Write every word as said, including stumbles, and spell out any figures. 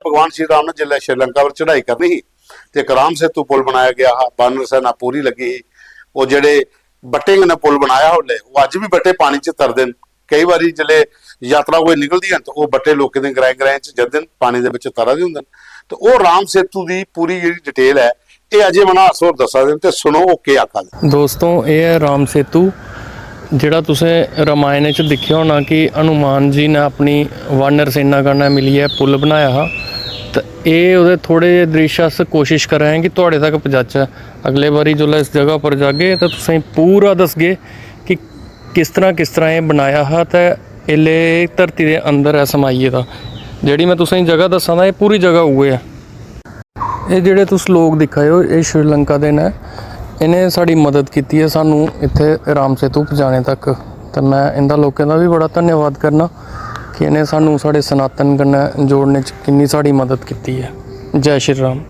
भगवान श्री राम ने जिसलै श्रीलंका पर चढ़ाई करनी ही, ते इक राम सेतु पुल बनाया गेआ हा, बानर सेना पूरी लग्गी ही। ओह् जेह्ड़े बट्टें कन्नै पुल बनाया हा उसलै, ओह् अज्ज बी बट्टे पानी च तरदे न। केई बारी जिसलै यात्रा कोई निकलदी ऐ, ते ओह् बट्टे लोकें दे ग्राएं ग्राएं च जंदे न, पानी दे बिच तरा दे होंदे न। ते ओह् राम सेतु दी पूरी जेह्ड़ी डिटेल ऐ, एह् अजय मन्हास होर दस्सा दे न, ते सुनो ओह् केह् आखा दे। दोस्तों, एह् ऐ राम सेतु, जेह्ड़ा तुसें रामायण च दिक्खेआ होना कि हनुमान जी ने अपनी वानर सेना कन्नै मिलियै पुल बनाया हा। ते एह् ओह्दे थोह्ड़े जेह् दृश्य अस कोशिश करा दे आं कि थुआढ़े तक पजाचै। अगले बारी जिसलै इस जगह पर जागे, ते तुसेंगी पूरा दसगे कि किस तरह, किस तरह एह् बनाया हा, ते एल्लै एह् धरती दे अंदर ऐ समाई गेदा। जेह्ड़ी में तुसेंगी जगह दस्सा दा, एह् पूरी जगह उ'ऐ ऐ। एह् जेह्ड़े तुस लोक दिक्खा दे ओ, एह् श्रीलंका दे न। इ'नें साढ़ी मदद कीती ऐ सानू इत्थै राम सेतु पजाने तक। ते में इं'दा लोकें दा बी बड़ा धन्यवाद करना कि इ'नें सानू साढ़े सनातन कन्नै जोड़ने च किन्नी साढ़ी मदद कीती ऐ। जय श्री राम।